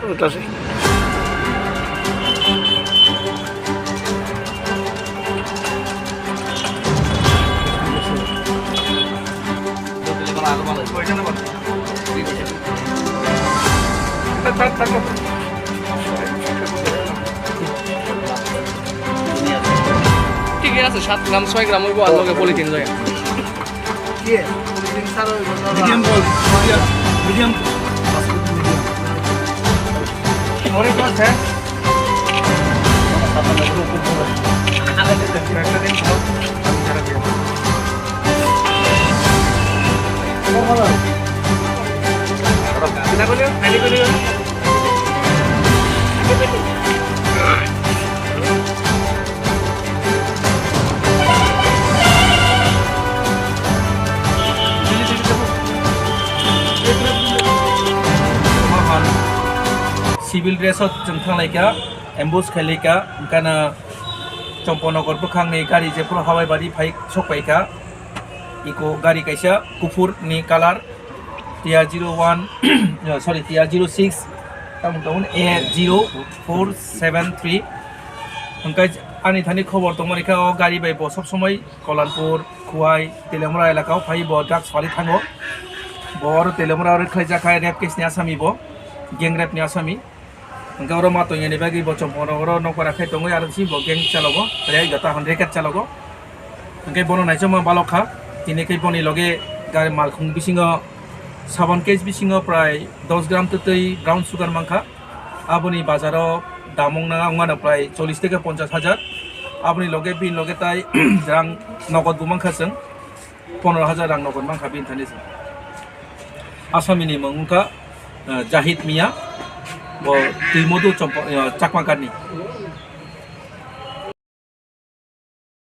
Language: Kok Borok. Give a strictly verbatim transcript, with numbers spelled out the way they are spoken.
Ota se. Thik ase, sat gram, soi gram oibo, ar loge polythene loge. Medium bol, medium, medium. Civil dress o chwng thanglaikha, ambush khailaikha, hwnkhe no Chomponagar bwkhakni gari jephuru Hawaibari phai sokpaikha, iko gari kaisa kuphur ni colour, T R zero one, sorry, T R zero six, tamoni tamoni A zero four seven three. Hwnkhe ani thani khobor tongmani khe o gari bai bo sob somoi Kolanpur, Khowai, Teliamura elaka o phai bo drugs phalwi thango. Bo oro Teliamura o rwkhlaijak hai rape case ni asami bo, gang rape ni asami. Hwnkhe oro ma tongya ni bagwi bo Chomponagar o nokbar khe tongwi aro si bo gang chalogo, re gata hon racket chalogo. Hwnkhe bono naisokma balok kha, tini khe boni loge gari malkhung bisingo, sabon case bisingo prai dos gram twtwi brown sugar mankha. Aboni bazaro dam wngna, wngmano prai chollish theke ponchash hajar. Aboni loge, bini loge tai rang nogot bo mankha chwng, pondro hajar rang nogot mankha bini thani chwng. Asamini mung wngkha, eh, Jahid Mia, bo Twimodu Chompo-, eh, Chakma Garni.